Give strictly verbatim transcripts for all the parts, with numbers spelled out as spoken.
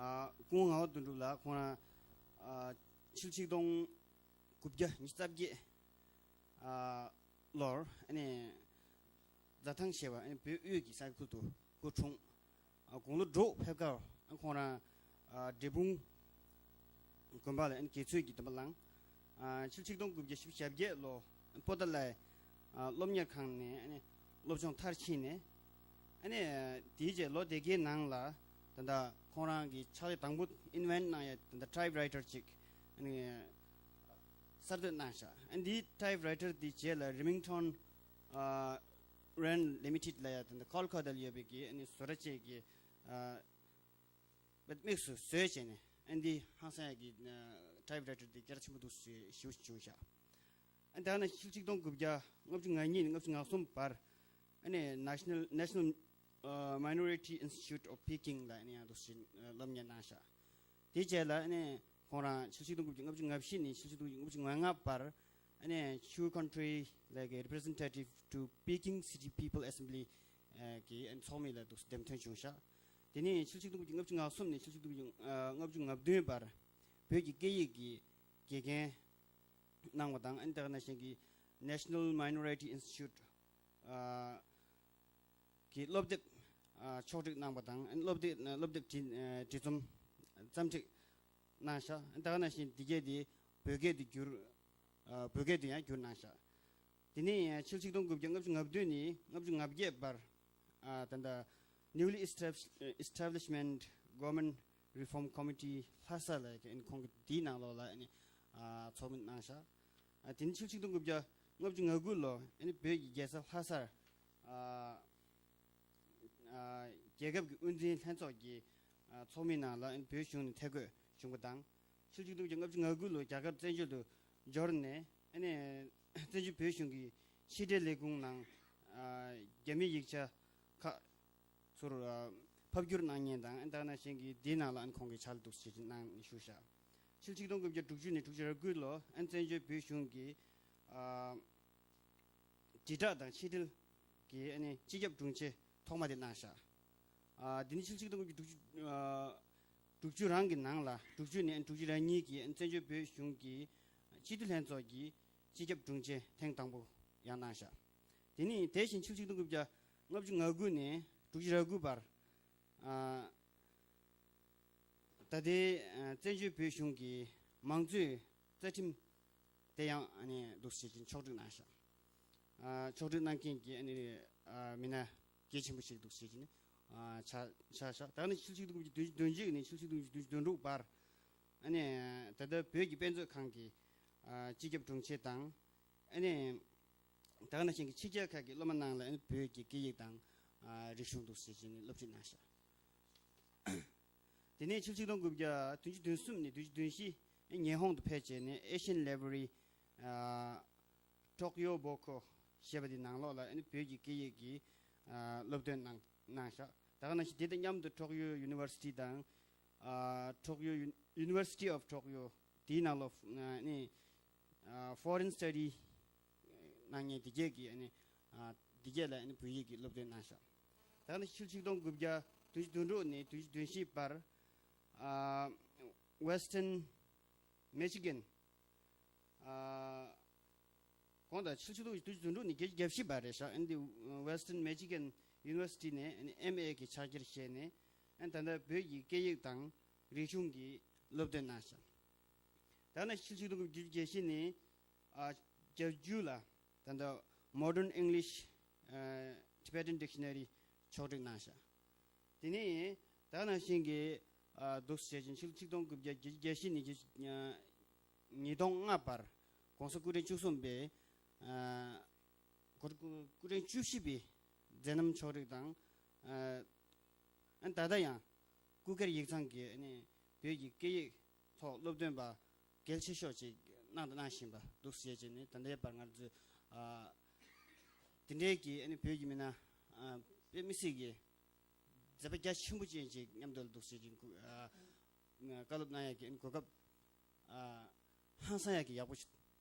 ཨ་སྐུ་ངོ་ངག་དབང་དོན་གྲུབ་ལགས་ཁོང་རང་ཨ་ཕྱི་ལོ་ཆིག་སྟོང་དགུ་བརྒྱ་ཉི་ཤུ་རྩ་བརྒྱད་ཨ་ལོར་ཨ་ནི་རྫ་ཐང་ཞེས་པ་ཨ་ནི་བོད་དབུས་ཀྱི་ས་ཁུལ་དུ་སྐུ་འཁྲུངས། ཨ་དགུང་ལོ་དྲུག་ཕེབས་སྐབས་ཨ་ཁོང་རང་ཨ་འབྲས་སྤུངས་དགོན་པ་ལ་ཨ་ནི་དགེ་ཚུལ་གྱི་སྡོམ་པ་བླངས། ཨ་ཕྱི་ལོ་ཆིག་སྟོང་དགུ་བརྒྱ་བཞི་བཅུ་ཞེ་བརྒྱད་ལོ་པོ་ཏཱ་ལའི་ཨ་སློབ་གཉེར་ཁང་ནས་ཨ་ནི་སློབ་སྦྱོང་མཐར་ཕྱིན་ནས་ཨ་ནི་དེའི་རྗེས་ལོ་དེ་གའི་ནང་ལ་ད་ལྟ་ཁོང་རང་གི་ཕྱག་ལས་དང་པོ་ཨིན་ཝེན་ཊི་གནང་ཡ་ད་ལྟ་ཊའིབ་རའི་ཊར་ཅིག་ཨ་ནི་གསར་གཏོད་གནང་ཤག་ཨ་འདིའི་ཊའིབ་རའི་ཊར་འདི་རྗེས་ལ་རི་མིང་ཊོན་ཨ་རན་ལི་མི་ཊེཌ་ལ་ཡ་ད་ལྟ་ཁོལ་ཁ་ཏ་ལ་ཡོད་པའི་གི་ཨ་ནི་བཟོ་གྲྭ་བཅས་ཀྱི་ཨ་དམིགས་སུ་བཟོས་བྱས་ནས་ཨ་འདི་ཧང་སང་ཡ་གི་ཊའིབ་རའི་ཊར་འདི་སྐད་གྲགས་ཆེན་པོ་འདུག་ཞེས་ཞུ་བྱུང་ཤག་ཨ་ད་ནི་ཕྱི་ལོ་ཆིག་སྟོང་དགུ་བརྒྱ་ལྔ་བཅུ་ང་གཉིས་ནས་ལྔ་བཅུ་ང་གསུམ་བར་ཨ་ནི་National National Minority Institute of Peking ལ་ཨ་ནི་ཡང་འདུག་ཞེས་སློབ་གཉེར་གནང་ཤག་དེ་རྗེས་ལ་ཨ་ནི་ཁོང་རང་ཕྱི་ལོ་ཆིག་སྟོང་དགུ་བརྒྱ་ལྔ་བཅུ་ང་བཞི་ནས་ཕྱི་ལོ་ཆིག་སྟོང་དགུ་བརྒྱ་ལྔ་བཅུ་ང་ལྔ་བར་ཨ་ནི་Chu Country like a representative to Peking City People Assembly གི་ཨ་ནི་ཚོགས་མི་ལ་འདུག་འདེམས་ཐོན་བྱུང་ཤག་དེ་ནས་ཕྱི་ལོ་ཆིག་སྟོང་དགུ་བརྒྱ་ལྔ་བཅུ་ང་གསུམ་ནས་ཕྱི་ལོ་ཆིག་སྟོང་དགུ་བརྒྱ་ལྔ་བཅུ་ང་བདུན་བར་བོད་ཀྱི་སྐད་ཡིག་གི་དགེ་རྒན་གནང་བ་དང་ཨ་ནི་དེ་ག་ནང་བཞིན་གྱི་National Minority Institute གི་སློབ་དེབ་ཕྱོགས་སྒྲིག་གནང་བ་དང་ཨ་ནི་སློབ་དེབ་སློབ་དེབ་བྲིས་བྲིས་རྩོམ་རྩོམ་སྒྲིག་གནང་ཤག་ཨ་ནི་དེ་ག་ནང་བཞིན་འདི་གས་དེ་བོད་སྐད་དུ་བསྒྱུར་བོད་སྐད་དུ་ཡང་བསྒྱུར་གནང་ཤག་དེ་ནས་ཕྱི་ལོ་ཆིག་སྟོང་དགུ་བརྒྱ་ལྔ་བཅུ་ང་བདུན་ནས་ལྔ་བཅུ་ང་བརྒྱད་བར་ཨ་ད་ལྟ་Newly Establish- Establishment Government Reform Committee ལྷ་ས་ལ་ཡ་ཁོང་གིས་དེའི་ནང་ལོགས་ལ་ཨ་ནི་ཨ་ཚོགས་མི་གནང་ཤག་ཨ་དེ་ནས་ཕྱི་ལོ་ཆིག་སྟོང་དགུ་བརྒྱ་ལྔ་བཅུ་ང་དགུ་ལོ་ཨ་ནི་བོད་ཀྱི་རྒྱལ་ས་ལྷ་སར་ཨ་ཨ་རྒྱལ་ཁབ་ཀྱི་དབུ་འཛིན་ལྷན་ཚོགས་ཀྱི་ཨ་ཚོགས་མིའི་ནང་ལ་ཨ་ནི་བོད་གཞུང་ནས་ཐད་བསྐོས་བྱུང་བ་དང་། ཕྱི་ལོ་ཆིག་སྟོང་དགུ་བརྒྱ་ལྔ་བཅུ་ང་དགུ་ལོ་རྒྱ་གར་བཙན་བྱོལ་དུ་འབྱོར་ནས་ཨ་ནི་བཙན་བྱོལ་བོད་གཞུང་གི་ཕྱི་འབྲེལ་ལས་ཁུངས་ནང་ཨ་རྒྱ་མིའི་ཡིག་ཆ་ཁག་ཚུར་ཨ་ཕབ་བསྒྱུར་གནང་མཁན་དང་ཨ་ནི་དེ་ག་ནང་བཞིན་གྱི་དེའི་ནང་ལ་ཨ་ནི་ཁོང་གིས་ཕྱག་ལས་འདུག་སེ་བྱེད་ཀྱིན་གནང་བཞུགས་ཤག་ཕྱི་ལོ་ཆིག་སྟོང་དགུ་བརྒྱ་དྲུག་ཅུ་ནས་དྲུག་ཅུ་རེ་དགུ་ལོ་ཨ་ནི་བཙན་བྱོལ་བོད་གཞུང་གི་ཨ་དྲིལ་བསྒྲགས་དང་ཕྱི་དྲིལ་གྱི་ཨ་ནི་སྤྱི་ཁྱབ་དྲུང་ཆེ་ཐོག་མ་དེ་གནང་ཤག་ཨ་དེ་ནི་ཕྱི་ལོ་ཆིག་སྟོང་དགུ་བརྒྱ་དྲུག་ཅུ་ཨ་དྲུག་ཅུ་རང་གི་ནང་ལ་དྲུག་ཅུ་ནས་ཨ་ནི་དྲུག་ཅུ་རེ་གཉིས་ཀྱི་ཨ་ནི་བཙན་བྱོལ་བོད་གཞུང་གི་སྤྱི་འཐུས་ལྷན་ཚོགས་ཀྱི་སྤྱི་ཁྱབ་དྲུང་ཆེ་ཐེངས་དང་པོ་ཡང་གནང་ཤག་དེ་ནི་དེ་བཞིན་ཕྱི་ལོ་ཆིག་སྟོང་དགུ་བརྒྱ་ལྔ་བཅུ་ང་དགུ་ནས་དྲུག་ཅུ་རེ་དགུ་བར་ཨ་ད་ལྟའི་ཨ་བཙན་བྱོལ་བོད་གཞུང་གི་མང་གཙོའི་རྩ་ཁྲིམས་དེ་ཡང་ཨ་ནི་འདུག་སེ་བྱེད་ཀྱིན་ཕྱོགས་སྒྲིག་གནང་ཤག་ཨ་ཕྱོགས་སྒྲིག་གནང་མཁན་གྱི་ཨ་ནི་ཨ་མི་སྣ་གལ་ཆེན་པོ་ཞིག་འདུག་སེ་བྱེད་ཀྱིན་ཨ་ཆགས་ཆགས་ཤག་ད་ནི་ཕྱི་ལོ་ཆིག་སྟོང་དགུ་བརྒྱ་བདུན་ཅུ་དོན་གཅིག་ནས་ཕྱི་ལོ་ཆིག་སྟོང་དགུ་བརྒྱ་བདུན་ཅུ་དོན་དྲུག་བར་ཨ་ནི་ད་ལྟ་བོད་ཀྱི་དཔེ་མཛོད་ཁང་གི་ཨ་སྤྱི་ཁྱབ་དྲུང་ཆེ་དང་ཨ་ནི་ད་ག་ནང་བཞིན་གྱི་ཕྱི་རྒྱལ་ཁག་གི་སློབ་མ་རྣམས་ལ་ཨ་ནི་བོད་ཀྱི་སྐད་ཡིག་དང་ཨ་རིག་གཞུང་འདུག་སེ་བྱེད་ཀྱིན་སློབ་ཁྲིད་གནང་ཤག་དེ་ནས་ཕྱི་ལོ་ཆིག་སྟོང་དགུ་བརྒྱ་བདུན་ཅུ་དོན་གསུམ་ནས་བདུན་ཅུ་དོན་བཞི་ཉི་ཧོང་དུ་ཕེབས་བྱས་ནས་Asian Library Tokyo Boko ཞེས་པ་དེའི་ནང་ལོགས་ལ་ཨ་ནི་བོད་ཀྱི་སྐད་ཡིག་གི་ཨ་སློབ་སྟོན་གནང་གནང་ཤག་ད་ག་ནང་བཞིན་དེ་དང་མཉམ་དུ་Tokyo University དང་ཨ་Tokyo Un- University of Tokyo དེའི་ནང་ལོགས་ཨ་ནི་ཨ་Foreign Study གནང་མཁན་དེ་གས་ཀྱི་ཨ་ནི་ཨ་དེ་གས་ལ་ཨ་ནི་བོད་ཡིག་གི་སློབ་སྟོན་གནང་ཤག་ད་ནི་ཕྱི་ལོ་ཆིག་སྟོང་དགུ་བརྒྱ་བདུན་ཅུ་དོན་དྲུག་ནས་བདུན་ཅུ་དོན་བཞི་བར་ཨ་Western Michigan ཨ་གོང་དང་ཕྱི་ལོ་ཆིག་སྟོང་དགུ་བརྒྱ་བདུན་ཅུ་དོན་དྲུག་ནས་བརྒྱད་ཅུ་གྱ་བཞི་བར་རེད་ཤག་ཨ་ནི་Western Michigan University ནས་ཨ་ནི་ཨེམ་ཨེ་གི་ཕྱག་འཁྱེར་བཞེས་ནས་ཨ་ནི་ད་ལྟ་བོད་ཀྱི་སྐད་ཡིག་དང་རིག་གཞུང་གི་སློབ་སྟོན་གནང་ཤག་ད་ནི་ཕྱི་ལོ་ཆིག་སྟོང་དགུ་བརྒྱ་བརྒྱད་ཅུ་གྱ་བཞི་ནས་ཨ་བརྒྱད་ཅུ་ལ་ད་ལྟ་Modern English ཨ་Tibetan Dictionary ཕྱོགས་སྒྲིག་གནང་ཤག་དེ་ནས་ད་ནང་བཞིན་གྱི་ཨ་འདུག་སེ་བྱེད་ཅིང་ཕྱི་ལོ་ཆིག་སྟོང་དགུ་བརྒྱ་བརྒྱད་ཅུ་གྱ་བཞི་ནས་བརྒྱད་ཅུ་ཉིས་སྟོང་ལྔ་བར་༸གོང་ས་སྐུ་ཕྲེང་བཅུ་གསུམ་པའི་ཨ་སྐུ་སྐུ་ཕྲེང་བཅུ་བཞི་པའི་མཛད་རྣམ་ཕྱོགས་སྒྲིག་དང་ཨ་ཨ་ད་ལྟ་ཡང་སྐུ་སྒེར་ཡིག་ཚང་གི་ཨ་ནི་བོད་ཀྱི་སྐད་ཡིག་ཐོག་སློབ་སྟོན་པ་གལ་ཆེ་ཤོས་ཅིག་གནང་དང་གནང་བཞིན་པ་འདུག་ཟེར་བྱས་ནས་ད་ལྟའི་བར་ང་ཚོས་ཨ་དེ་འདྲའི་གི་ཨ་ནི་བོད་ཀྱི་མི་སྣ་ཨ་དཔེ་མི་སྲིད་ཀྱི་མཛད་པ་རྒྱ་ཆེན་པོ་ཅན་ཅིག་མཉམ་དུ་འདུག་ཟེར་གྱི་ཨ་བཀའ་སློབ་གནང་ཡག་གི་ཨ་ནི་གོ་སྐབས་ཨ་ཧང་སང་ཡག་གི་ཡག་པོ་ཞིག་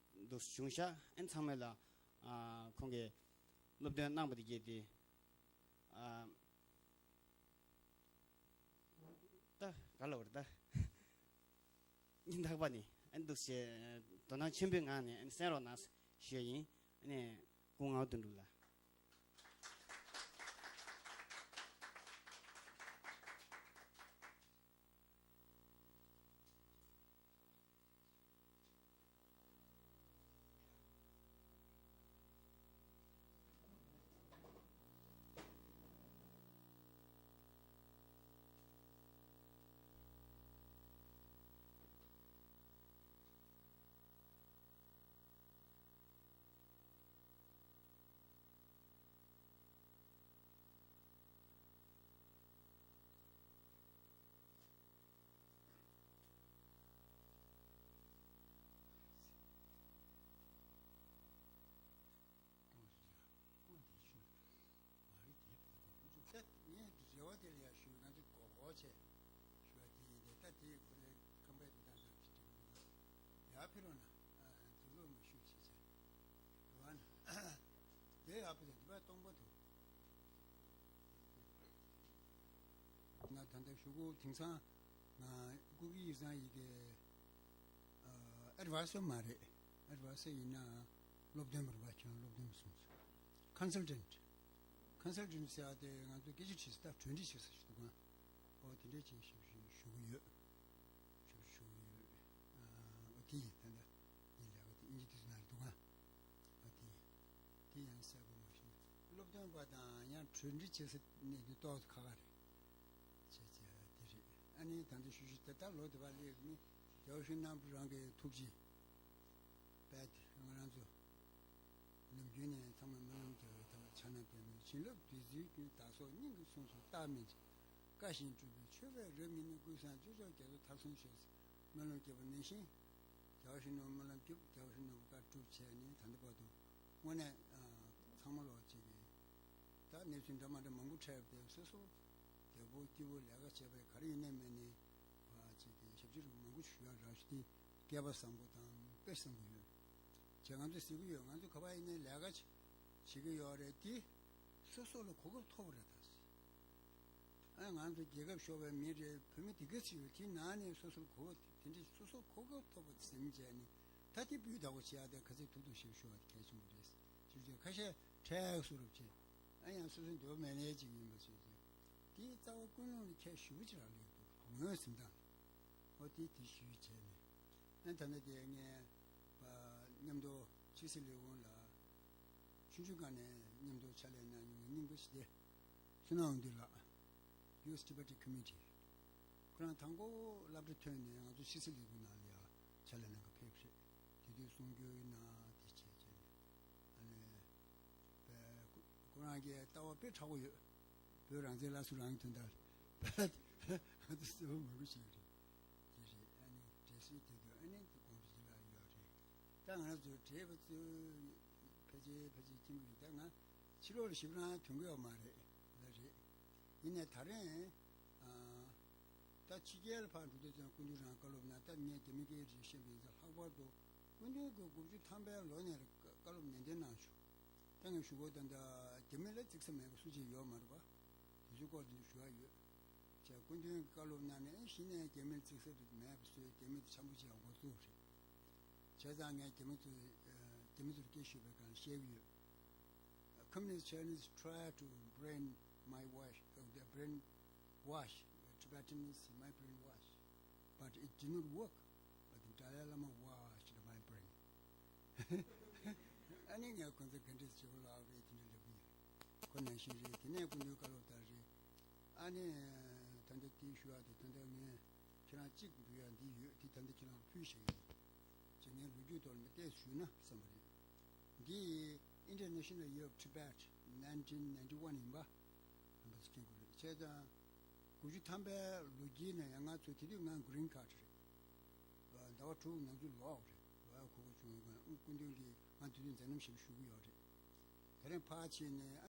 འདུག་བྱུང་ཤག་ཨ་ནི་ཚང་མས་ལ་ཨ་ཁོང་གིས་སློབ་སྟོན་གནང་བ་དེ་གས་དེ་ཨ་ད། ག་ལ་བར་ད། སྙིང་ཐག་པ་ནས་ཨ་འདུག་སེ་དོ་སྣང་ཆེན་པོའི་ངང་ནས་ཨ་གསན་རོགས་གནང་ཞུ་ཡ་ཡིན། ཨ་ནི་སྐུ་ངག་དོན་གྲུབ་ལགས། ངས་རེ་བ་དེ་ལ་ཡང་ཞུ་ང་ཚོ་གོ་གོ་བྱས་ཞུ་བ་དེ་ཡིན་ཏེ། ད་དེ་ཁོ་རའི་ཁམས་པའི་དེ་དག་ནང་གི་དྲི་བ་ཡར་ཕེབས་རོགས་གནང་། དུག་ལོག་མ་ཞུ་ཞེས་བྱས། རེ་བ་ན་དེ་ཡར་ཕེབས་ཏེ་འདི་པ་སྟོང་པ་འདུག་ང་ད་ལྟ་ཞུ་གོ་དེང་སང་ང་ཀུ་ཀི་ཡིག་ཚང་ཡི་གེ་ཨ་ཨེ་ཌི་ཝའི་ཟར་མ་རེད། ཨེ་ཌི་ཝའི་ཟར་ཡིན་ན་སློབ་སྟོན་པ་རེད་པ། ཁྱེད་རང་སློབ་སྟོན་པ་གསུངས་སོང་། ཁོན་སལ་ཊན་ཊི། ཁོན་སལ་ཊན་ཊི་ཟེར་ཡ་དེ་ང་ཚོ་སྐད་ཆ་དྲིས་ས་ད་གྲོས་འདྲི་བྱེད་ས་ཞིག་འདུག་ག་འོ་དེ་འདྲས་ཅིག་ཞིག་ཞུ་གི་ཡོད། ཞུ་ཞུ་གི་ཡོད། ཨ་འོ་དེ་ཡིན། ད་ལྟ་ཡིན་ལས་ཀ་དེ་དབྱིན་ཇི་དེ་ཚོ་ནང་རེད་འདུག་ག་འོ་དེ་ཡིན། དེ་ཡང་གསལ་པོ་མ་ཤེས། སློབ་སྟོན་པ་དང་ཡང་གྲོས་འདྲི་བྱེད་ས་ནས་དེ་ཏོག་ཙམ་ཁག་ཁག་རེད། བྱས་བྱས་དེ་རེད། ཨ་ནི་ད་ལྟ་ཞུ་ཞུ་དེ་ལྟར་ལོ་དེ་བ་ལེགས་ནི་རྒྱལ་བ་ཡིད་བཞིན་ནོར་བུ་རང་གི་ཐུགས་རྗེ་དཔལ་དེ་ང་རང་ཚོ་ནམ་རྒྱུན་ནས་ཚང་མ་སྨོན་ལམ་རྒྱག་པའི་ཐོག་ཕྱག་ན་པདྨོའི་བྱིན་རླབས་བདུད་རྩིའི་རྒྱུན། བདག་སོགས་སྙིང་གི་གཟུངས་སུ་རྟག་སྨིན་ཅིང་། བཀའ་བཞིན་སྒྲུབ་པའི་མཆོད་པས་རབ་མཉེས་ནས། ཀུན་བཟང་སྤྱོད་མཆོག་རྒྱ་མཚོ་མཐར་སོན་ཤོག་ཟེར་སྨོན་ལམ་བརྒྱབ་པ་ནང་བཞིན། རྒྱལ་བ་ཡིད་བཞིན་ནོར་བུ་སྨོན་ལམ་བརྒྱབ། རྒྱལ་བ་ཡིད་བཞིན་ནོར་བུ་བཀའ་སྒྲུབ་བྱས་ནས་ད་ལྟ་བར་དུ་དངོས་གནས་ཚང་མ་ལོག་ཅིག་གིས་ད་གནས་ཚུལ་འདྲ་མ་འདྲ་མང་པོ་འཕྲད་པ་དེ་སོ་སོ་བདེ་པོ་སྐྱིད་པོ་ལས་ཀ་བྱས་པའི་ག་རེ་ཡིན་ནའི་མིན་ནའི་བ་ཅིག་གིས་ཞབས་ཕྱི་རུ་མང་པོ་ཞུ་ཡག་རག་ཞུ་དེ་སྐལ་པ་བཟང་པོ་དང་དཔེ་བཟང་པོ་ཡོད། བྱས་ང་ཚོས་ཟེར་གྱི་ཡོད། ང་ཚོ་ག་པར་ཡིན་ནའི་ལས་ཀ་བྱེད་ཀྱི་ཡོད་རེད་དེ། སོ་སོ་ལ་གོ་སྐབས་ཐོབ་པ་རེད་ད། ཨ་ང་ཚོ་རྒྱལ་ཁབ་ཤོར་བའི་མི་རེད། བོད་མི་དེ་ག་ཚོད་ཡོད། དེ་ནང་ནས་སོ་སོར་གོ་བ་དེ་འདྲའི་སོ་སོར་གོ་སྐབས་ཐོབ་པ་དེ་ཟིན་བྱས་ནས་ད་དེ་སྤུས་དག་པོ་བྱེད་ཡག་དེ་ག་ཚོད་ཐུབ་ཐུབ་ཞིག་ཤོར་བ་དེ་གལ་ཆེན་པོ་རེད། ཅིག་ཅིག་ཁ་ཤས་ཁྲལ་གསོ་རུབ་བྱས། ཨ་ཡང་སོ་སོའི་འདོད་པ་མེད་ནའི་ཅིག་ཡིན་པ་ཞིག་རེད། དེའི་རྩ་བ་ཀུན་སློང་ལ་ཁྱད་ཞེ་པོ་ཅིག་རག་ལས་འདུག་ངོས་ཟིན་སྟངས་ལ། ཨོ་དེ་དེ་ཞུས་བྱས་ནས། ཨ་ད་ནི་དེ་ངས་པ་མཉམ་དུ་ཕྱི་སྲིད་ལས་ཁུངས་ལ་ཆུང་ཆུང་སྒང་ནས་མཉམ་དུ་ཕྱག་ལས་གནང་མྱོང་བའི་རྙིང་པ་ཞིག་སྟེ། བསོད་ནམས་དབང་འདུས་ལགས། ཡུ་ཨེས་ཊི་བེ་ཊན་ཁོ་མི་ཊི། ཁོ་རང་དང་པོ་སློབ་གྲྭ་ཐོན་ནས་ང་ཚོ་ཕྱི་སྲིད་ལས་ཁུངས་ནང་ལ་ཡ་ཕྱག་ལས་གནང་ག་ཕེབས་རེད། དེ་དུས་གསུང་སྒྱུར་གནང་དེ་བྱས་བྱས་ནས། ཨ་ནི་པའི་ཁོ་རང་གི་ལྟ་བ་དཔེ་དྲག་པོ་ཡོད། བོད་རང་བཙན་སླར་གསོ་རང་གི་དོན་དག་ལ་ང་ཚོ་གསལ་པོ་མང་པོ་ཞིག་རེད། དེ་རེད། ཨ་ནི་འབྲེལ་སྲོལ་དེ་དུས་ཨ་ནི་དེ་དགོངས་པ་ཞིག་ལ་ཡོད་རེད། ད་ང་ཚོ་བགྲེས་པ་ཚོས་ཕལ་ཆེར་ཕལ་ཆེར་མཁྱེན་གྱི་རེད། ད་ང་ཕྱི་ལོགས་ལ་ཞེ་པོ་རང་ཐོན་གྱི་ཡོད་མ་རེད་ལ་རེད། ཡིན་ནའི་ད་རེས་ཨ། ད་ཕྱི་རྒྱལ་ལ་ཕར་འགྲོ་དུས་ཙང་སྐུ་མདུན་རང་བཀའ་སློབ་གནང་། ད་ངས་རྒྱ་མི་སྐད་རིགས་ཤེས་པ་ཡིན་ཙང་ལྷག་པར་དུ་སྐུ་མདུན་གྱི་དགུ་བཅུ་ཐམ་པའི་ལོ་ནས་བཀའ་སློབ་ནན་ཏན་གནང་བྱུང་། ད་ངས་ཞུ་གོ་ད་ལྟ་རྒྱ་མི་ལ་རྩིག་ས་མེད་པ་སུ་གཅིག་ཡོད་མ་རེད་པ། དེ་ཚོའི་སྐོར་དེ་ཞུ་ཡ་ཡོད། བྱས་སྐུ་མདུན་གྱི་བཀའ་སློབ་གནང་ནས་གཞི་ནས་རྒྱ་མིར་རྩིག་ས་རེད་མེད་པ་བཟོས། རྒྱ་མི་དེ་འཆམ་པོ་བྱས་འགོ་བཙུགས་རེད། བྱས་ཙང་ངས་རྒྱ་མི་ཚོ་རྒྱ་མི་ཚོར་སྐད་ཤོད་པའི་སྒང་བཤད་ཀྱི་ཡོད། Communist Chinese try to brainwash, uh, brainwash Tibetans, my brainwash. But it did not work. But the Dalai Lama washed my brain. ཨ་ནི་ངས་ཁོང་ཚོ་ག་འདྲས་བྱེད་པ་ལབ་རེད་དེ་འདྲ་ལབ་ཀྱི་ཡོད། ཁོ་ནང་བཞིན་རེད། དེ་ནས་སྐུ་མདུན་བཀའ་སློབ་ལྟར་རེད། ཨ་ནི་ད་ལྟ་དེ་ཞུ་ཡག་དེ་ད་ལྟ་ངས་ཁྱེད་རང་གཅིག་འབུལ་ཡག་འདི་ཡོད། དེ་ད་ལྟ་ཁྱེད་རང་ཕུལ་བཞག་ཡིན། ཅེས་ངས་ལོ་རྒྱུས་ཐོག་ལ་མི་བལྟས་ཞུས་ན་བསམ་པ་རེད། འདི་International Year of Tibet nineteen ninety-one ཡིན་པ། རྣམ་པ་ཚོ་མཁྱེན་དགོས་རེད། བྱས་ཙང་དགུ་བཅུ་ཐམ་པའི་ལོ་དཀྱིལ་ནས་ཡང་ང་ཚོ་དེ་དུས་ང་green card རེད། ཟླ་བ་དྲུག་ནང་ཚུད་ལོག་རེད། ལོག་ཡག་གོ་སྐབས་བྱུང་ཡོད་པ། སྐུ་མདུན་གྱིས་ང་དེ་དུས་མཛད་རྣམ་ཞིག་ཞུ་གི་ཡོད་རེད། དེ་རིང་ཕར་ཕྱིན་ནས།